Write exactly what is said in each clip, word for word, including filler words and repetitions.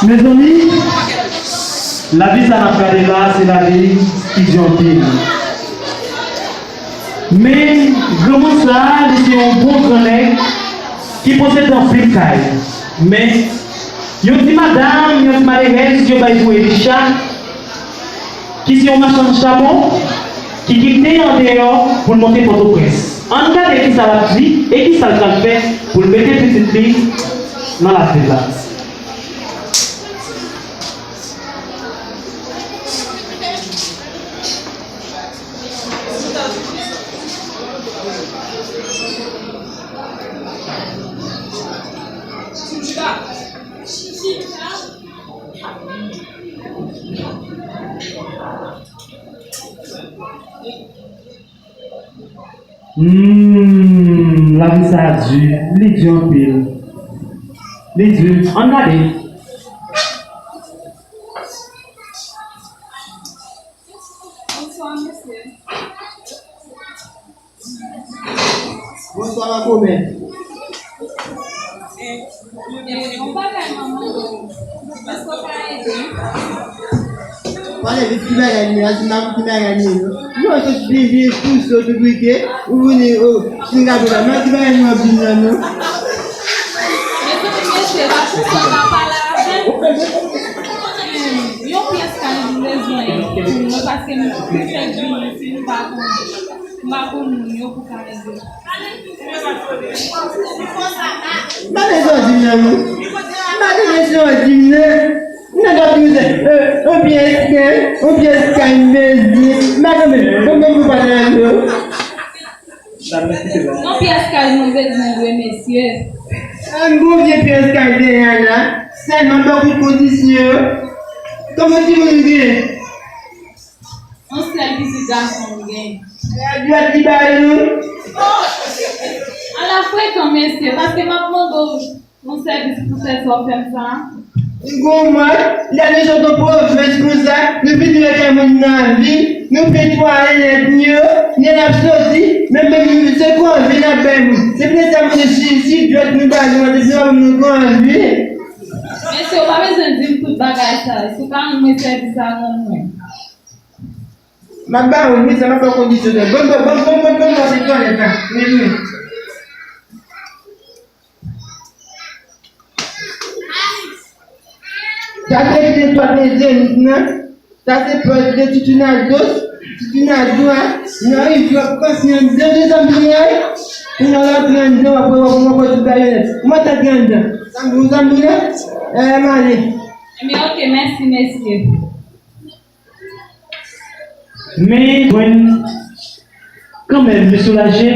Mezanmi, lavi sa n ap gade la, se lavi ki di anpil. Men, granmoun sa a, li se yon bon gran nèg ki posede anpil kay. Men, yon ti madanm, yon ti malerèz, yo bay pou Elisha, ki se yon machann chabon, ki kite andeyò pou l monte Pòtoprens. Ann gade kisa l ap di e kisa l pral fè pou l mete pitit li nan lavil la. Hmm, lavi sa a di, li di anpil. Li di, ann gade. Bonswa, mesye. Bonswa, makomè. Eh, yon bagay mwen mande w. Èske w ka ede m? Pale vit, ki bagay nou ye? Di m ki bagay nou ye, non? Non, se ti vye tou sot ou brike, ou vini, o, si n ka pale, men ki bagay nou ap di m la, non? Mezanmi, mesye, pa konsa w ka pale avè m. Yon pyès kay nou bezwen pou nou, paske nou fèk vini isit, nou pa konn, nou pa konn moun yo pou kay yo. Gade sa w di m nan, non. Gade sa w di m nan. Nèg ap di w se, euh, yon pyès kay, yon pyès kay m bezwen. Gade men, konbyen pou pale avè w? Yon pyès kay nou bezwen vre, mesye. Yon bon vye pyès kay dèyè a la. Sèlman ban kout kondisyon. Kòman timoun ou gen? Yon sèl pitit gason m gen. E a dwèt li ba nou? Ala frekan, mesye, paske m ap mande w yon sèvis pou fè sa w fè m sa a. Gwo mwen, lè nou sot nan pwovens konsa, nou vin lakay moun nan vi, nou fè twalèt nou yo, lè n ap soti, menm, menm se konvi n ap bay moun. Se pou sa moun si, si dwèt nou ba nou, se pa moun konvi. Mesye, ou pa bezwen di m tout bagay sa yo. Si w pa rann mwen sèvis sa, rann mwen. M ap ba ou, wi, sa m ap ba w kondisyonèl. Bon, bon, bon, bon, bon, bon, bon, se twalèt la. Men, men. Sa se netwa de zenik nan. Sa se pòz de titinadous. Titinadous a. Nan ri, w ap pase anndan de zanmi a. Pou nan rantre anndan, w ap wè, w ap wè tout bagay nèt. Ou mèt antre anndan. Zanmi, zanmi a. Eh, m ale. Ebyen, oke, mèsi, mesye. Men, jwenn kanmenm, m soulaje.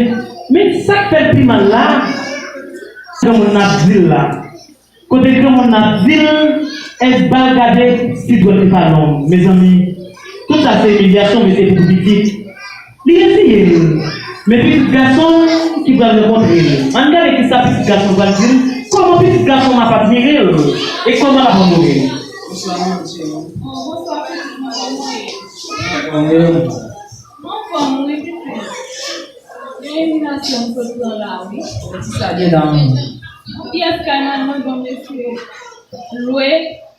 Men sa k fè l pi mal la, granmoun nan ap di l la. Kote granmoun nan ap di l, èske ba l gade si dwèt li pa long? Mezanmi, tout sa se imilyasyon, men se pou pitit. Li reziye l. Men pitit gason ki pral rankontre l. Ann gade kisa pitit gason pral di l, kòman pitit gason m ap admire l, e kòman l ap onore l. Bonswa, mesye. Bonswa, pitit mwen, kòman w ye? Mwen anfòm, wi, pitit. Gen envitasyon m sot pran la, wi. Ki sa gen la, manmi? Pyès kay mwen, mwen ban mesye lwe.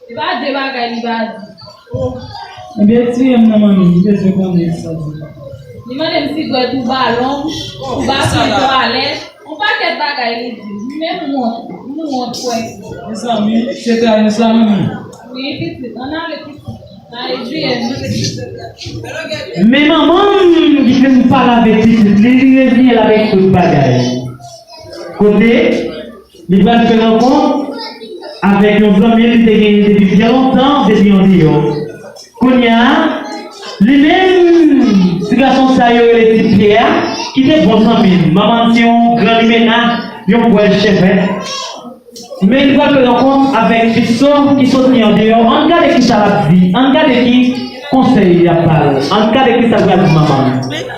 E pa de bagay li pa di. Ebyen, tiye m nan, manmi, m bezwen konnen sa di. Li mande m si dwèt ou ba long, ou ba sou twalèt, yon pakèt bagay li di. M menm wont, m wont, kwè. Mezanmi, se tèl sa, manmi. Wi, pitit, ann ale, pitit. Ann ale, Jiyèn, nou te di se tèl. Men manman m ki vin pale avèk pitit li, li reziye l avèk tout bagay. Kote li pral fè rankont avèk yon zanmi li te genyen depi byen lontan, depi andeyò. Kounye a, li menm, ti gason sa yo rele Ti Pyè a, ki te bon zanmi l. Manman l se yon gran limena, yon pwèl chèvè. Men li pral fè rankont avèk Fisto ki soti andeyò. Ann gade kisa l ap di, ann gade ki konsèy y ap ba l, ann gade kisa l pral di manman l.